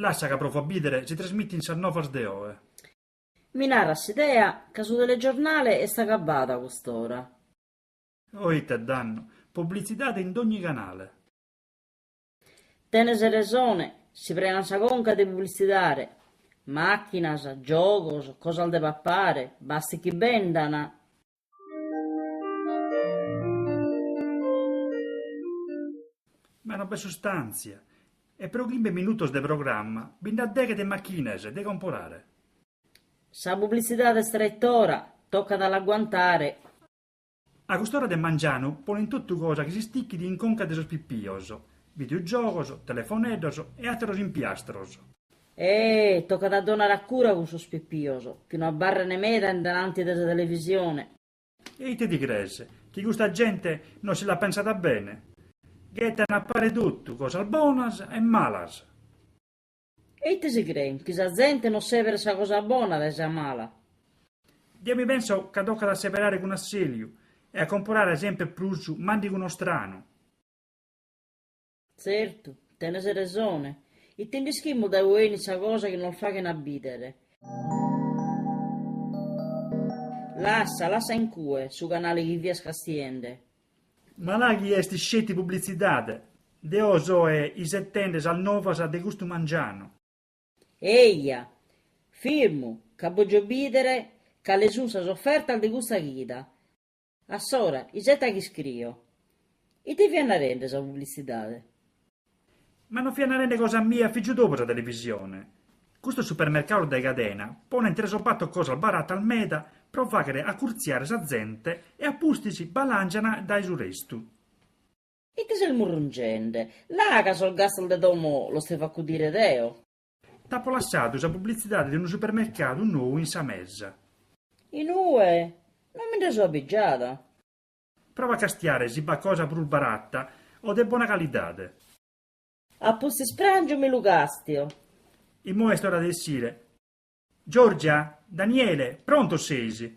Lassa ca provo a bìdere si trasmitin sas novas de oe. Mi narat s'idea ca su telegiornale est agabbadu a cust'ora. Oh ite dannu, publitzidade in dogni canale. Tenes resone, si prenan sa conca de publitzidade. Màchinas, giogos, cosas de papare, bastet chi bendan. Ma no b'est sustàntzia. E pro chimbe minutos de programma bi nd'at deghe de machines de comporare. Sa publitzidade est traitora, tocat a l'aguantare. A cust'ora de mangianu ponent totu cosa chi s'istichit in conca de sos pipios, videogiogos, telefoneddos e àteros impiastros. Eh, tocat a donare a cura cun sos pipios, chi no abarrent meda in dananti de sa televisione. E ite ti crees, chi custa gente no si l'at pensada bene? Ghetan a pare totu, cosas bonas e malas. E ite si creen, chi sa zente no sèberet sa cosa bona dae sa mala? Deo mi penso ca tocat a seberare cun assèliu e a comporare semper prus màndigu nostranu. Tzertu, tenes resone. Ite nd'ischimus dae ue 'enit sa cosa chi nos faghen a bìdere? Lassa, lassa in cue su canale chi fias castiende. Ma là chi est isceti publitzidade, deo soe isetende sas novas de custu mangianu. Eja! Firmu, ca bògio bìdere cale sunt sas ofertas de custa chida. Assora, iseta chi iscrio. Ite fiat narende sa publitzidade? Ma non fia narende cosa mia a fìgiu tou pro sa televisione. Custos supermercados de cadena ponent tres o bator cosas baratas meda pro fàghere acurtziare sa zente e a pustis balàngiant dae su restu. Ite ses murrungende? Là ca sos gastos de domo los devo acudire deo. T'apo lassadu sa publitzidade de unu supermercadu nou in sa mesa. In ue? Non mi nde so abbigiada. Prova a castiare si b'at cosa prus barata o de bona calidade. A pustis pràngiu mi lu càstio. Immoe est ora de essire. Giorgia, Daniele, prontos seis?